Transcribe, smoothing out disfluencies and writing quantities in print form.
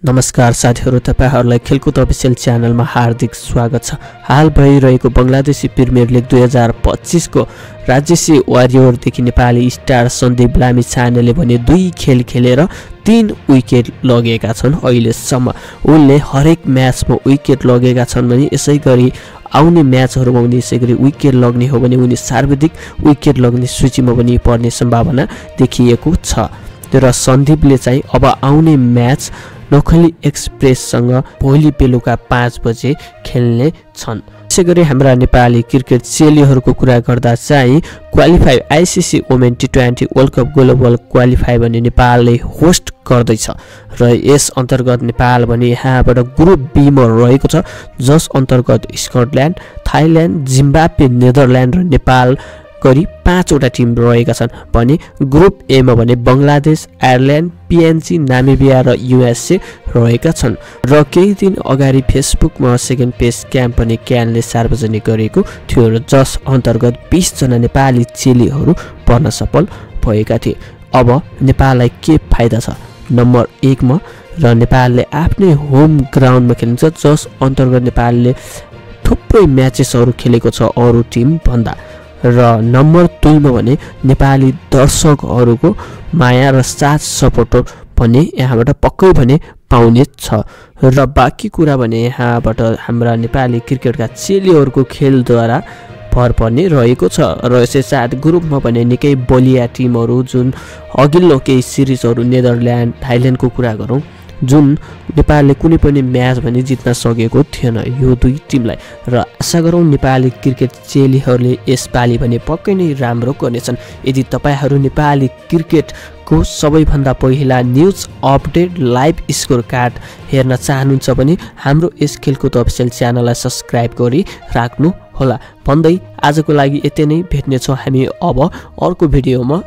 नमस्कार साथीहरु, तपाईहरुलाई खेलकुद अफिसियल च्यानलमा हार्दिक स्वागत छ। हाल भइरहेको बंगलादेशी प्रिमियर लिग 2025 को राज्यसी वारियरदेखि नेपाली स्टार सन्दीप लामिछानेले भने 2 खेल खेलेर 3 विकेट लगेका छन्। अहिलेसम्म उनले हरेक म्याचमा विकेट लगेका छन् भने यसैगरी आउने म्याचहरुमा उनी यसैगरी विकेट लग्ने हो भने उनी सर्वाधिक विकेट लग्ने सूचीमा पनि पर्ने सम्भावना देखिएको छ। र सन्दीपले चाहिँ अब आउने म्याच नोखली एक्सप्रेससँग भोलि बेलुका 5 बजे खेल्ने छन्। त्यसैगरी हाम्रा नेपाली क्रिकेट चेलीहरुको कुरा गर्दा चाहिँ क्वालिफाई आईसीसी वुमेन टी20 वर्ल्ड कप ग्लोबल क्वालिफाई भने नेपालले होस्ट गर्दैछ र यस अन्तर्गत नेपाल भने यहाँबाट ग्रुप बी मा रहेको छ, जस अन्तर्गत स्कटल्यान्ड, थाइल्यान्ड, जिम्बाब्वे, नेदरल्यान्ड र नेपाल गरी 5 वटा टिम रहेका छन् भने ग्रुप ए मा भने बंगलादेश, आयरल्यान्ड, पीएनजी, नामिबिया र यूएसए रहेका छन्। र केही दिन अगाडि फेसबुकमा सेकेन्ड पेज क्याम्प पनि क्यानले सार्वजनिक गरेको थियो र जस अन्तर्गत 20 जना नेपाली चेलीहरु पर्न सफल भएका थिए। अब नेपाललाई के फाइदा छ? नम्बर 1 मा र नेपालले आफ्नै होम ग्राउन्डमा खेल्छ, जस अन्तर्गत नेपालले थुप्रै म्याचेसहरु खेलेको छ अरु टिम भन्दा। र नम्बर 2 मा भने नेपाली दर्शकहरुको माया र साथ सपोर्ट भने यहाँबाट पक्कै भने पाउने छ। र बाँकी कुरा भने यहाँबाट हाम्रा नेपाली क्रिकेटका चेलीहरुको खेलद्वारा भर पर्ने रहेको छ। र यसै साथ ग्रुपमा भने निकै बलिया टिमहरु जुन अघिल्लो केही सिरिजहरु नेदरल्यान्ड, थाइल्यान्डको कुरा गरौं जुन नेपालले कुनै पनि म्याच भने जित्न सकेको थिएन यो 2 टिमलाई। र आशा गरौं नेपाली क्रिकेट चेलीहरुले यसपालि भने पक्कै नै राम्रो गर्नेछन्। यदि तपाईहरु नेपाली क्रिकेटको सबैभन्दा पहिला news update live score card हेर्न चाहनुहुन्छ भने हाम्रो यस खेलकुद अफिसियल च्यानललाई सब्स्क्राइब गरी राख्नु होला भन्दै आजको लागि यति नै। भेट्ने छौं हामी अब अर्को भिडियोमा।